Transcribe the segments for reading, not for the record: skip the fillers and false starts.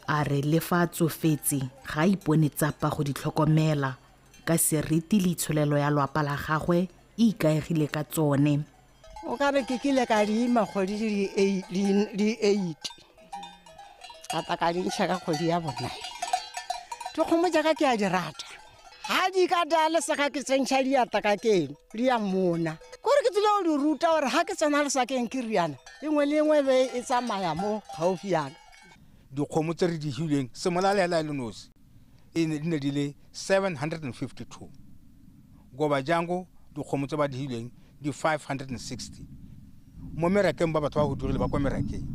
A re le fa a tsofetse ga a ipone tsapa go di tlhokomela ka seriti le itsholelo ya lwapa la gagwe e ikaegile ka tsone. O ka re ke kile ka di ima kgwedi di 8 ka tla ka di ntšha ka kgwedi ya bone. Dikgomo jaaka ke a di rata, ga di ka da lesaka ke tsentšha diatla ka keno di ya mona. Kore ke tsile go di ruta gore ga ke tsena lesakeng ke riana, engwe le engwe be e tsamaya mo gaufi yaka. Dikgomo tse re di hileng Semolale hela e le nosi e ne di ne di le 752, goba jango dikgomo tse ba di hileng di 560. Mo merakeng ba batho ba hudurile ba kwa merakeng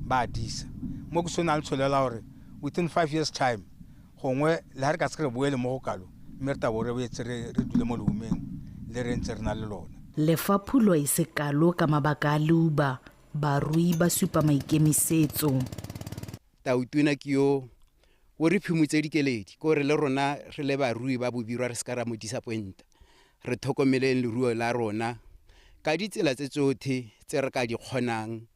ba disa. Mo ke sona le tsholela gore within 5 years time gongwe le ha re ka se re boele mo go kalo, mme re tla bo re boetse re dule mo lehumeng le re ntse re na le lona. Le fa phulo e se kalo ka mabaka a leuba, barui ba supa maikemisetso. Tautona ke yo o re phimotse dikeledi, ke gore le rona re le barui ba Bobirwa re se ka ra mo disappoint. Re tlhokomeleng leruo la rona ka ditsela tse tsotlhe tse re ka di kgonang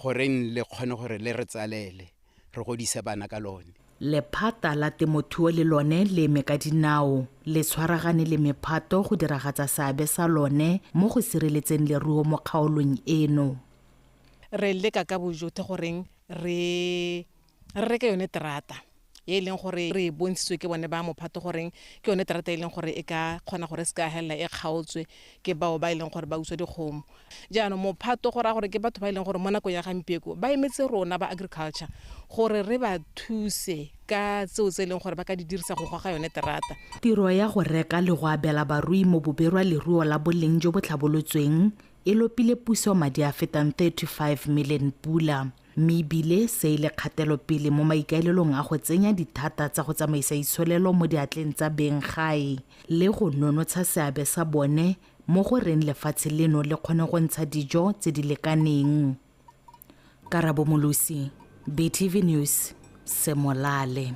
goreng le kgone gore le re tsalele, re godise bana ka lone. Lephata la temothuo le lone le eme ka dinao, le tshwaragane le mephato go diragatsa seabe sa lone mo go sireletseng leruo mo kgaolong eno. Re leka ka bojotlhe goreng re reke yone terata e leng gore re bontshitswe ke bone ba mophato goreng ke yone terata e leng gore e ka kgona gore se ka helela e kgaotswe ke bao ba e leng gore ba utswa dikgomo. Jaanong mophato go raya gore ke batho ba e leng gore mo nakong ya gampieko ba emetse rona ba agriculture gore re ba thuse ka tseo tse e leng gore ba ka di dirisa go goga yone terata. Tiro ya go reka le go abela barui mo Bobirwa leruo la boleng jo bo tlhabolotsweng e lopile puso madi a fetang 35 million pula. Mme ebile se e le kgatelopele mo maikaelelong a go tsenya dithata tsa go tsamaisa itsholelo mo diatleng tsa beng gae le go nonotsha seabe sa bone mo go reng lefatshe leno le kgone go ntsha dijo tse di lekaneng. Karabo Molosi, BTV News, Semolale.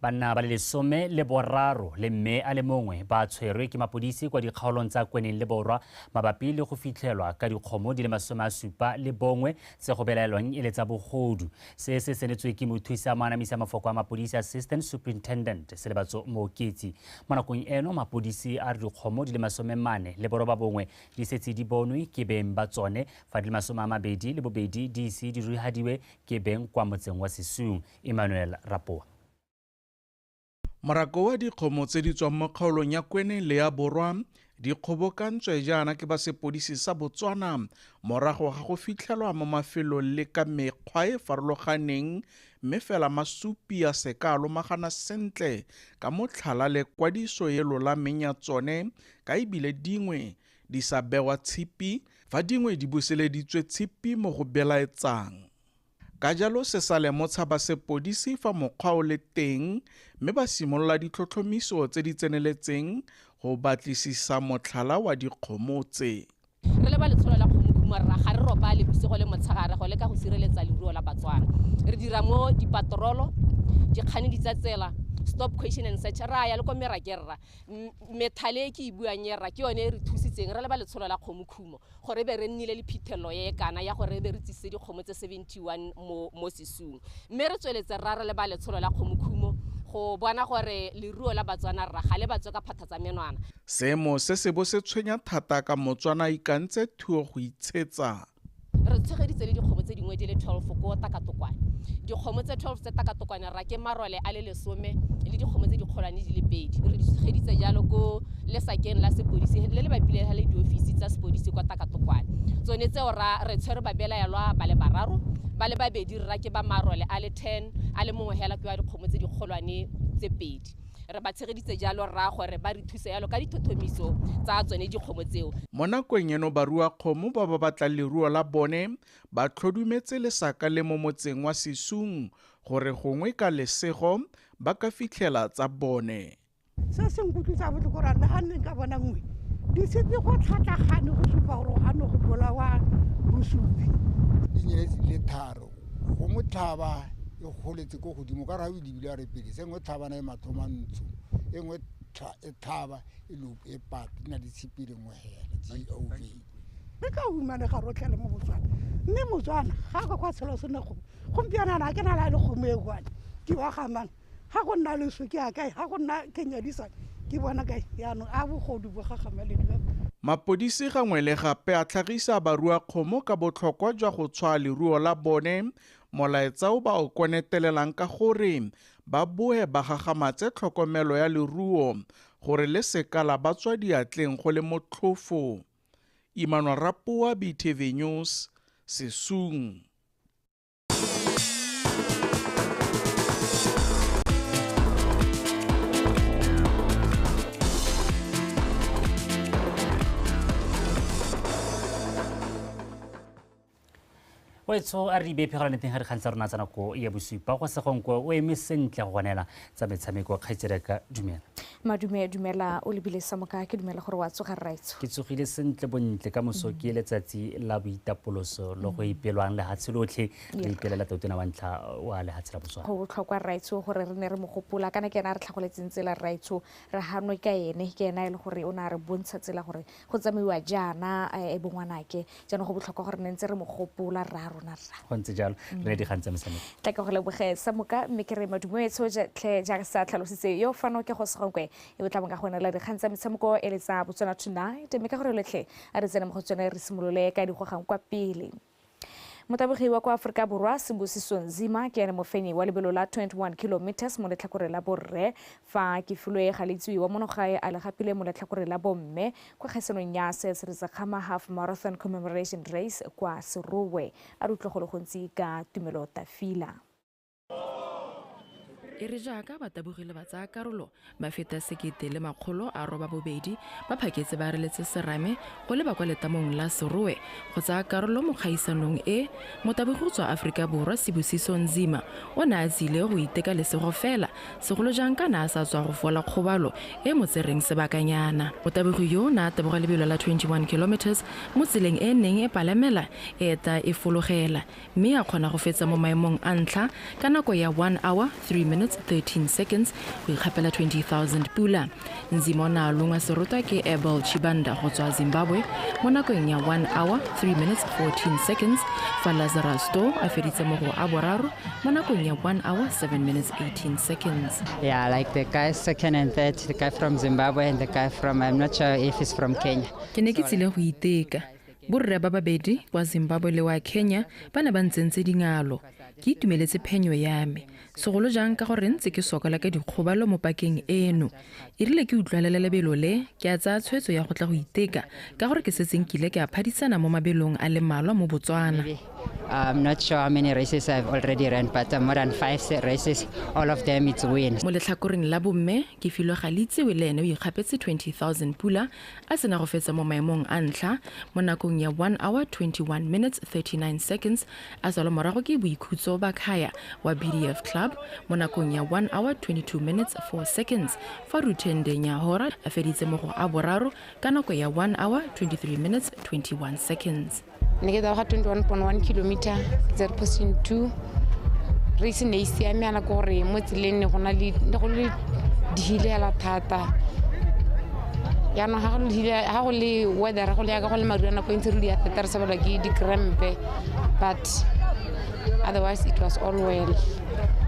Banna ba le 13 le mme a le mongwe ba tshwerwe ke mapodisi kwa dikgaolong tsa Kweneng le Borwa mabapi le go fitlhelwa ka dikgomo di le 71 tse go belaelwang e le tsa bogodu. Se se senetswe ke mothusa moanamisa mafoko a mapodisi Assistant Superintendent Selebatso Mooketsi. Mo nakong eno mapodisi a re dikgomo di le 49 di setse di bonwe ke beng ba tsone fa di le 22 di ise di ruhadiwe ke beng kwa motseng wa Sesung. Emmanuel Rapoa. Morako wa dikgomo tse di tswang mo kgaolong ya Kweneng le ya Borwa di kgobokantswe jaana ke ba sepodisi sa Botswana morago ga go fitlhelwa mo mafelong le ka mekgwa e farologaneng, mme fela masupi a se ka lomagana sentle ka motlhala le kwadiso e lolameng ya tsone, ka ebile dingwe di sa bewa tshipi fa dingwe di buseleditswe tshipi mo go belaetsang. Ka jalo se sa lemotsha ba sepodisi fa mokgwa o le teng, mme ba simolola ditlhotlhomiso tse di tseneletseng go batlisisa motlhala wa dikgomo tse. Re le ba letsholo la kgomokhumo rra, ga re robale bosigo le motshegare go leka go sireletsa leruo la Batswana. Re dira mo dipatrolo, dikganedi tsa tsela, stop question and search, ra ya le kwa merakeng rra. Methale e ke e buang e rra ke yone e re thusitseng re le ba letsholo la kgomokhumo gore be re nnile le phitlhelelo e kana ya gore be re tsisitse dikgomo tse 71 mo Sesung. Mme re tsweletse rra re le ba letsholo la kgomokhumo go bona gore leruo la Batswana rra ga le batswe ka phatha tsa menwana. Seemo se se bo se tshwenya thata ka Motswana a ikantse thuo go itshetsa. Re tshegeditse le dikgomo tse dingwe di le 12 ko Takatokwane. Dikgomo tse 12 tse Takatokwane rra ke marole a le 10 le dikgomo tse dikgolwane di le 2. Re di tshegeditse jalo ko lesakeng la sepodisi le le bapile le diofisi tsa sepodisi kwa Takatokwane. Tsone tseo rra re tshwere babelaelwa ba le bararo, ba le babedi rra ke ba marole a le 10, a le mongwe hela ke wa dikgomo tse dikgolwane tse 2. Re ba tshegeditse jalo rra gore ba re thuse jalo ka dithotomiso tsa tsone dikgomo tseo. Mo nakong eno baruakgomo ba ba batlang leruo la bone ba tlhodumetse lesaka le mo motseng wa Sesung gore gongwe ka lesego ba ka fitlhela tsa bone. Se se nkutlwisa botlhoko rra, le ga nne nka bona nngwe di setse go tlhatlhagane go supa gore ga ne go bolawa bosupi. Di nyeletse di le 3, gongwe tlhaba e goletse ko godimo ka re ga o e lebile a re pele, se nngwe tlhabana e matlho mantsho, e nngwe e tlhaba e lopo e pata, di na le tshipi e le nngwe hela, G O V. Re tla humanega rotlhe le mo Botswana. Mme Motswana ga ka kwa tshelo sena kgomo gompieno ana ke na le kgomo e kwane ke wa gamang ga go nna leso ke a kae ga go nna kenyadisa ke bona kae yaanong a bogodu bo gagamalediwa. Mapodisi gangwe le gape a tlhagisa baruakgomo ka botlhokwa jwa go tshwaa leruo la bone, molaetsa o ba o konetelelang ka gore ba boe ba gagamatse tlhokomelo ya leruo gore le seka la ba tswa diatleng go le motlhofo. Emmanuel Rapoa, BTV News, Sesung. Wetso a re be phegela neteng ga re kgang tsa rona tsa nako ya bosupa go segonkwe o eme sentle go gonela tsa metshameko kgaitsedeka dumela. Madume dumela o lebile sa moka ke dumela gore wa tsoga rraitso. Ke tsogile sentle bontle ka moso ke letsatsi la boitapoloso le go ipelwang lehatshe lotlhe re ipelela tautona wa ntlha wa lehatshe la Botswana. Go botlhokwa rraitso gore re ne re mo gopola kana ke ena re tlhagoletseng tsela rraitso re hanwe ka ene ke ena e le gore o ne a re bontsha tsela gore go tsamaiwa jaana e bongwanake jaanong go botlhokwa gore ne ntse re mo gopola rra rona rra. Go ntse jalo re dikgang tsa metshameko. Tla ke go leboge sa moka mme ke re madume tsotlhe jaaka sa tlhalositse yo fano ke go segonkwe e botla ka go nela dikgang tsa metshameko e le tsa Botswana Tonight mme ka gore letlhe a re tsene mo go tsone re simolole ka digogang kwa pele. Motabogi wa kwa Afrika Borwa Sibusiso Nzima ke ene mofenyi wa lebelo la 21 kilometers mo letlhakoreng la borre fa Kefilwe Galetsiwe wa monogae a le gapile mo letlhakoreng la bomme kwa kgaisanong ya Sir Khama Half Marathon Commemoration Race kwa Serowe. A re utlwe go le gontsi ka Tumelo Tafila. E re jaaka batabogile ba tsaya karolo ba feta 1882 ba phaketse ba reletse serame go leba kwa letamong la Serowe go tsaya karolo mo kgaisanong e. Motabogi go tswa Aforika Borwa Sibusiso Nzima o ne a tsile go iteka lesego fela segolo jang ka na a sa tswa go fola kgobalo e mo tsereng sebakanyana. Motabogi yo o ne a taboga lebelo la 21 kilometers mo tseleng e neng e palamela e eta e fologela mme a kgona go fetsa mo maemong a ntlha ka nako ya 1 hour 3 minutes 13 seconds go ikgapela 20,000 pula. Nzima o ne a longwa serotwa ke Abel Chibanda go tswa Zimbabwe mo nakong ya 1 hour 3 minutes 14 seconds fa Lazarus To a feditse mo go a boraro mo nakong ya 1 hour 7 minutes 18 seconds. Yeah, like the guy second and third, the guy from Zimbabwe and the guy from, I'm not sure if he's from Kenya. Ke ne ke tsile go iteka. Borre ba babedi kwa Zimbabwe le wa Kenya ba ne ba ntsentse dingalo. Ke itumeletse phenyo ya me segolo jang ka gore ntse ke sokola ka dikgobalo mo pakeng eno. E rile ke utlwalela lebelo le ke a tsaya tshwetso ya go tla go iteka ka gore ke setse nkile ke a phadisana mo mabelong a le mmalwa mo Botswana. I'm not sure how many races I've already run, but more than 5 races, all of them it's win. Mo letlhakoreng la bomme ke Filwe Galitsewe le ene o ikgapetse 20,000 pula a sena go fetsa mo maemong a ntlha mo nakong ya 1 hour 21 minutes 39 seconds a tswalwa morago ke Boikhutso Bakhaya wa BDF Club mo nakong ya 1 hour 22 minutes 4 seconds fa Rutende Nyahora a feditse mo go a boraro ka nako ya 1 hour 23 minutes 21 seconds. Ne ke taboga 21.1 kilometer ke tsere position 2. Race ne e siame yana ke gore mo tseleng ne go na le ne go le dihile hela thata. Yaanong ga go le weather go le yaka go le maru a nako e ntse re di a thata re sebelwa ke di-crampe, but otherwise it was all well.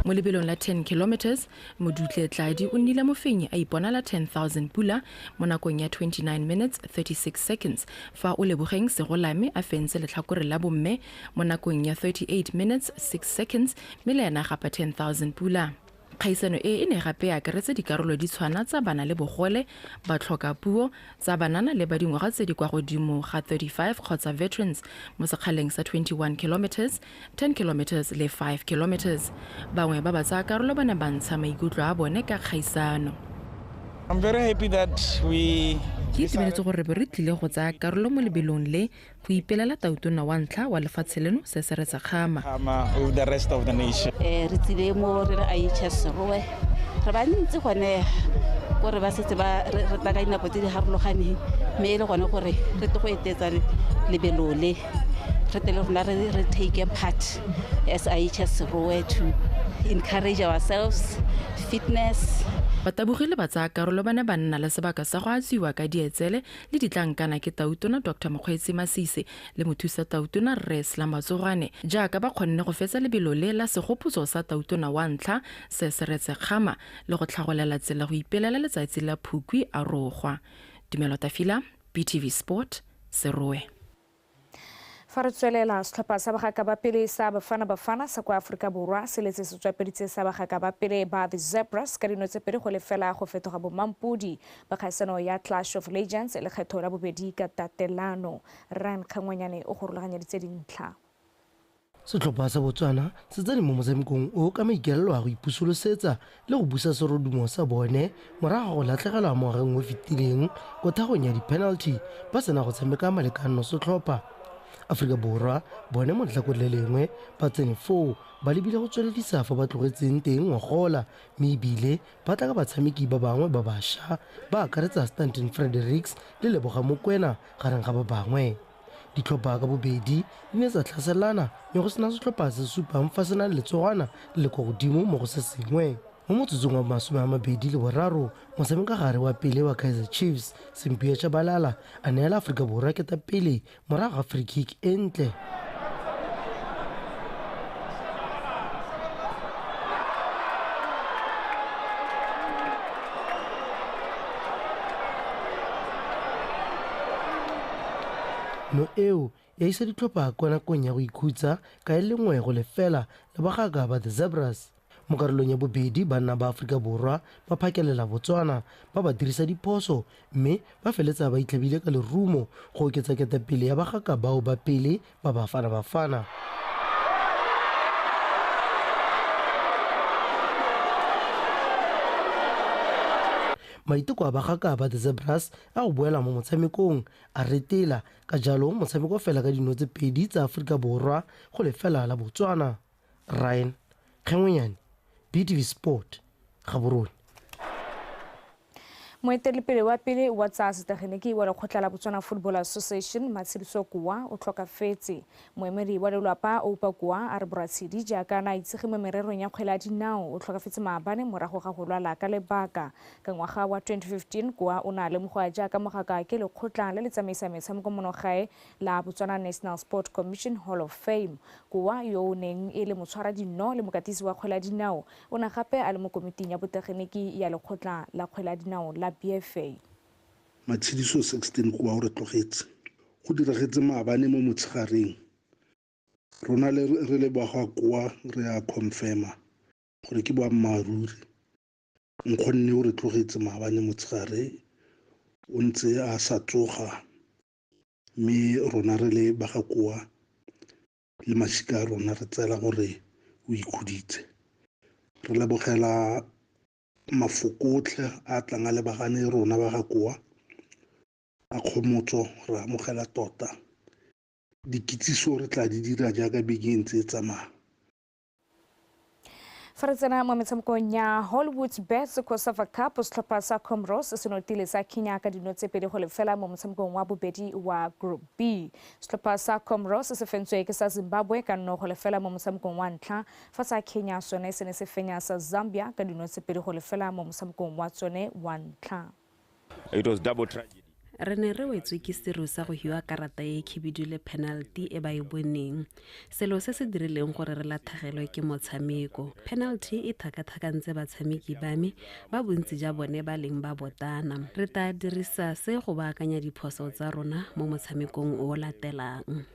Mo lebelong la 10 kilometers Modutle Tladi o nnile mofenyi a iponela 10,000 pula mo nakong ya 29 minutes 36 seconds fa o lebogeng Segolame a fentse letlhakore la bomme mo nakong ya 38 minutes 6 seconds mme le ena gapa 10,000 pula. Kgaisano e e ne gape e akaretse dikarolo di tshwana tsa bana le bogole, batlhokapuo, tsa banana le ba dingwaga tse di kwa godimo ga 35 kgotsa veterans mo sekgaleng sa 21 kilometers, 10 kilometers le 5 kilometers. Bangwe ba ba tsaya karolo ba ne ba ntsha maikutlo a bone ka kgaisano. I'm very happy that we Ke itumeletse gore be re tlile go tsaya karolo mo lebelong le go ipelela tautona wa ntlha wa lefatshe leno se Seretse Khama. With the rest of the nation. Re tsile mo re le IHS Serowe. Re bantsi gone gore ba setse ba re tla ka dinako tse di harologaneng mme e le gone gore re tle go etetsa lebelo le. Re tle le rona re take a part as IHS Serowe to encourage ourselves, fitness. Batabogile ba tsaya karolo ba ne ba nna le sebaka sa go atswiwa ka dietsele le ditlankana ke Tautona Dr Mokgweetsi Masisi le mothusa Tautona Rre Sla Matsogwane jaaka ba kgonne go fetsa lebelo le la segopotso sa Tautona wa ntlha se Seretse Khama le go tlhagolela tsela go ipelela letsatsi la Phukwi a rogwa. Tumelo Tafila, BTV Sport, Serowe. Fa re tswelela, setlhopha sa bagaka ba pele sa Bafana Bafana sa kwa Aforika Borwa se letse se tswapeditse sa bagaka ba pele ba The Zebras ka dino tse 2-0 go fetoga bomampodi ba kgaisano ya Clash of Legends lekgetho la bobedi ka tatelano. Ryan Kgangwenyane o go rulaganyeditse dintlha. Setlhopha sa Botswana se tsene mo motshamekong o ka maikaelelo a go ipusolosetsa le go busa serodumo sa bone morago ga go latlhegelwa mo ngwageng o fetileng ko thagong ya di-penalty ba sena go tshameka malekano setlhopha. Afrika Borwa bone mo letlhakore le lengwe ba tsene foo ba lebile go tsweledisa fa ba tlogetseng teng ngogola, mme ebile ba tla ka batshameki ba bangwe ba bašwa ba akaretsa Stanton Fredericks le Leboga Mokwena gareng ga ba bangwe. Ditlhopha ka bobedi di ne tsa tlhaselana mme go sena setlhopha se supang fa se na le letsogwana le le kwa godimo mo go se sengwe. Mo motsotsong wa 23, motshamekagare wa pele wa Kaizer Chiefs Simphiwe Tshabalala a neela Aforika Borwa ketapele morago ga free kick e ntle. No eo ya isa ditlhopha kwa nakong ya go ikhutsa ka e le 1-0 le bagaka ba The Zebras. Mo karolong ya bobedi banna ba Aforika Borwa ba phakelela Botswana ba ba dirisa diphoso mme ba feletsa ba itlhabile ka lerumo go oketsa ketapele ya bagaka bao ba pele ba Bafana Bafana. Maiteko a bagaka ba The Zebras a go boela mo motshamekong a retela, ka jalo motshameko fela ka dino tse 2 tsa Aforika Borwa 0-0 la Botswana. Ryan Kgengwenyane, BTV Sport, Gaborone. Moeteledipele wa pele wa tsa setegeniki wa lekgotla la Botswana Football Association Matshediso Koa o tlhokafetse. Moemedi wa lelapa Oupa Koa a re Boratshedi jaaka na itsege mo mererong ya kgwele ya dinao o tlhokafetse maabane morago ga go lwala ka lebaka. Ka ngwaga wa 2015 Koa o ne a lemogwa jaaka mogaka ke lekgotla le le tsamaisa metshameko monogae la Botswana National Sport Commission Hall of Fame. Koa yo o neng e le motshwara dino le mokatisi wa kgwele ya dinao o ne gape a le mo komiting ya botegeniki ya lekgotla la kgwele ya dinao la BFA. Matshediso 16 Koa o re tlogetse. Go diragetse maabane mo motshegareng. Rona re leboga Koa re a confirma gore ke boammaaruri. Nkgonne o re tlogetse maabane motshegare o ntse a sa tsoga, mme rona re le ba ga Koa le masika a rona re tsela gore o ikhuditse. Re lebogela mafoko otlhe a tlang a lebagane rona ba ga Koa a kgomotso, re amogela tota. Dikitsiso re tla di dira jaaka beke e ntse e tsamaya. Fa re tsena mo metshamekong ya Hollywood Bets COSAFA Cup, setlhopha sa Comoros se notile sa Kenya ka dino tse 2-0 mo motshamekong wa bobedi wa Group B. Setlhopha sa Comoros se fentswe ke sa Zimbabwe ka 0-0 mo motshamekong wa ntlha, fa sa Kenya sone se ne se fenya sa Zambia ka dino tse 2-0 mo motshamekong wa tsone wa ntlha. It was double tragedy. Re ne re wetswe ke sero sa go hiwa karata e khibidu le penalty e ba e boneng. Selo se se dirileng gore re latlhegelwe ke motshameko. Penalty e thakathakantse batshameki ba me ba bontsi ja bone ba leng ba botana. Re tla dirisa se go baakanya diphoso tsa rona mo motshamekong o latelang.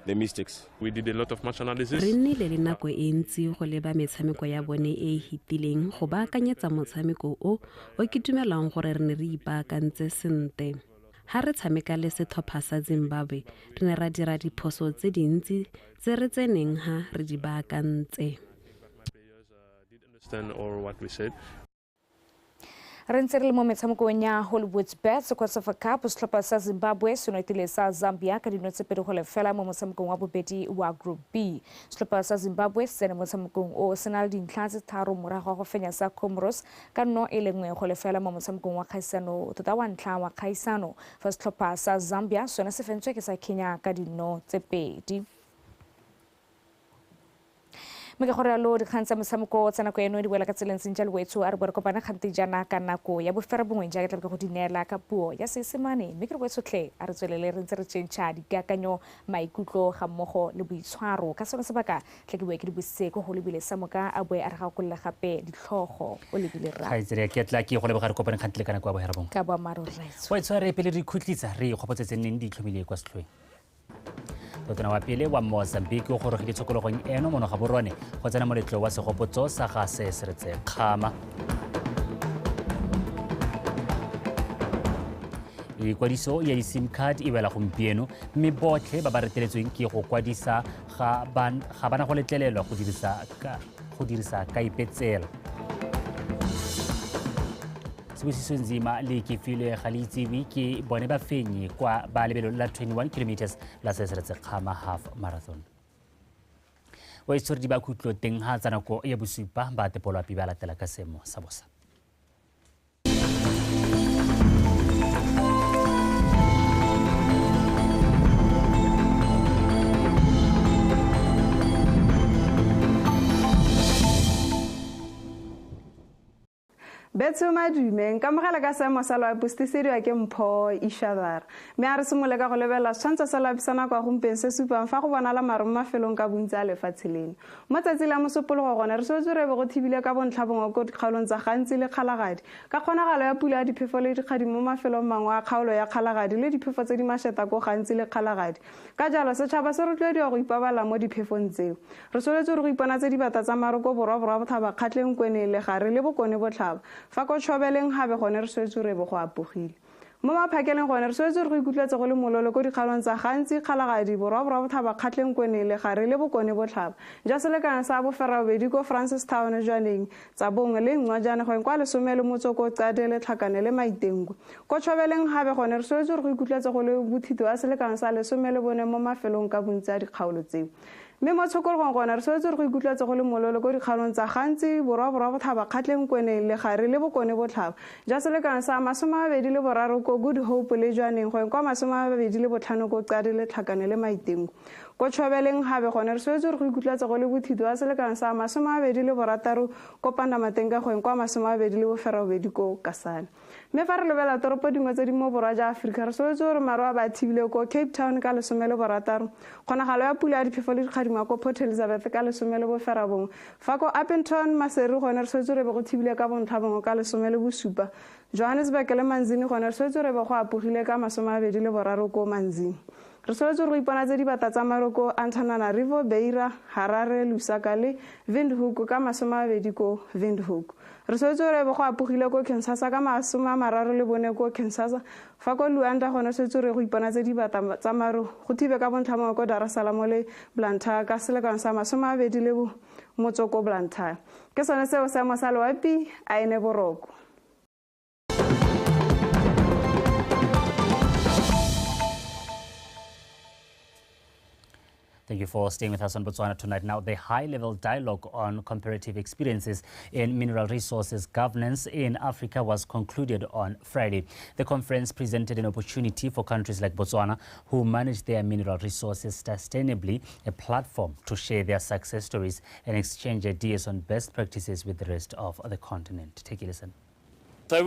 The mistakes. We did a lot of match analysis. Re nnile le nako e ntsi go leba metshameko ya bone e e hitileng go baakanyetsa motshameko o ke dumelang gore re ne re ipaakantse sentle. Ha re tshameka le setlhopha sa Zimbabwe, re ne ra dira diphoso tse dintsi tse re tseneng ha re di baakantse. Re ntse re le mo metshamekong ya Hollywood Bets COSAFA Cup, setlhopha sa Zimbabwe se notile sa Zambia ka dino tse 2-0 mo motshamekong wa bobedi wa Group B. Setlhopha sa Zimbabwe se tsene motshamekong o se na le dintlha tse 3 morago ga go fenya sa Comoros ka 0-1 mo motshamekong wa kgaisano tota wa ntlha wa kgaisano, fa setlhopha sa Zambia sone se fentswe ke sa Kenya ka dino tse 2. Mme ka gore yalo dikgang tsa motshameko tsa nako eno di boela ka tseleng seng jalo wetsho a re bo re kopana kgante jaana ka nako ya bofera bongwe jaaka tlabe ke go di neela ka puo ya Seesemane. Mme ke re wetshotlhe a re tswelele re ntse re tšhentšha dikakanyo, maikutlo ga mmogo le boitshwaro. Ka sone sebaka tle ke boe ke di busitse ko go lebile sa moka a boe a re gakolole gape ditlhogo o lebile rra. Kgaitsedi ke tla ke go leboga re kopane kgante le ka nako ya bohera bongwe. Ka boammaaruri rraetsho. Wa itshware pele re khutlisa re ikgopotsetse neng di itlhomile kwa setlhoeng. Tona wa pele wa Mozambique o gorogile tshokologong eno mono ga borone go tsena moletlo wa segopotso sa ga se Seretse Khama. Ikwadiso ya di-SIM card e wela gompieno mme botlhe ba ba reteletsweng ke go kwadisa ga bana go letlelelwa go dirisa ka ipetsela. Sibusiso Nzima le Kefilwe ga le itsewe ke bone bafenyi kwa ba lebelo la 21 kilometers la Seretse Khama Half Marathon. Wa itshwere di ba khutlo teng ha tsa nako ya bosupa ba tepolwapi ba latela ka seemo sa bosa. Betso madume nka mogela ka seemo sa loapi se tisediwa ke Mpho Ishabara. Mme a re simolole ka go lebelela setshwantsho sa loapi sa nako ya gompieno se supang fa go bonala maru mo mafelong ka bontsi a lefatshe leno. Mo tsatsi la mosupologo gone re swetse re be go thibile ka bontlha bongwe ko dikgaolong tsa Gantsi le Kgalagadi ka kgonagalo ya pula ya diphefo le dikgadi mo mafelong mangwe a kgaolo ya Kgalagadi le diphefo tse di mašeta ko Gantsi le Kgalagadi. Ka jalo setšhaba se rotloediwa go ipaballa mo diphefong tseo. Re soletse gore go ipona tse dibata tsa maru ko borwa borwa botlhaba Kgatleng Kweneng Legare le Bokone Botlhaba. Fa ko Tšhobeleng gabe gone re swetse re be go apogile. Mo maphakeleng gone re swetse re go ikutlwetse go le mololo ko dikgaolong tsa Gantsi, Kgalagadi, Borwa Borwa Botlhaba, Kgatleng Kweneng Legare le Bokone Botlhaba. Ja selekano sa boferabobedi ko Francistown Jwaneng, Tsabong le Nngwajane go kwa 18 ko Qade le Tlhakane le Maitengwe. Ko Tšhobeleng gabe gone re swetse re go ikutlwetse go le bothito wa selekano sa 14 mo mafelong ka bontsi a dikgaolo tseo. Mme mo tshokologong gone re swetse re go ikutlwetse go le mololo ko dikgaolong tsa Gantsi, Borwa Borwa Botlhaba, Kgatleng Kweneng Legare le Bokone Botlhaba. Ja selekano sa 23 ko Good Hope le Jwaneng go kwa 25 ko Qade le Tlhakane le Maitengwe. Ko Tšhobeleng gabe gone re swetse re go ikutlwetse go le bothito wa selekano sa 26 ko Pandamatenga go kwa 28 ko Kasane. Mme fa re lebela toropo dingwe tse di mo borwa jwa Aforika re swetse gore maru a ba thibile ko Cape Town ka 16, kgonagalo ya pula ya diphefo le dikgadima ko Port Elizabeth ka 19, fa ko Upington Maseru gone re swetse re be go thibile ka bontlha bongwe ka 17, Johannesburg le Manzini gone re swetse re be go apogile ka 23 ko Manzini. Re soletse go ipona tse dibata tsa maru ko Antananarivo, Beira, Harare, Lusaka le Windhoek ka 20 ko Windhoek. Re soletse re be go apogile ko Kinshasa ka 34 ko Kinshasa, fa ko Luanda gone setse re go ipona tse dibata tsa maru go thibe ka bontlha bongwe ko Dar es Salaam le Blantyre ka selekano sa 20 ko Blantyre. Ke sone seo seemo sa loapi a ene boroko. Thank you for staying with us on Botswana Tonight. Now, the high-level dialogue on comparative experiences in mineral resources governance in Africa was concluded on Friday. The conference presented an opportunity for countries like Botswana, who manage their mineral resources sustainably, a platform to share their success stories and exchange ideas on best practices with the rest of the continent. Take a listen.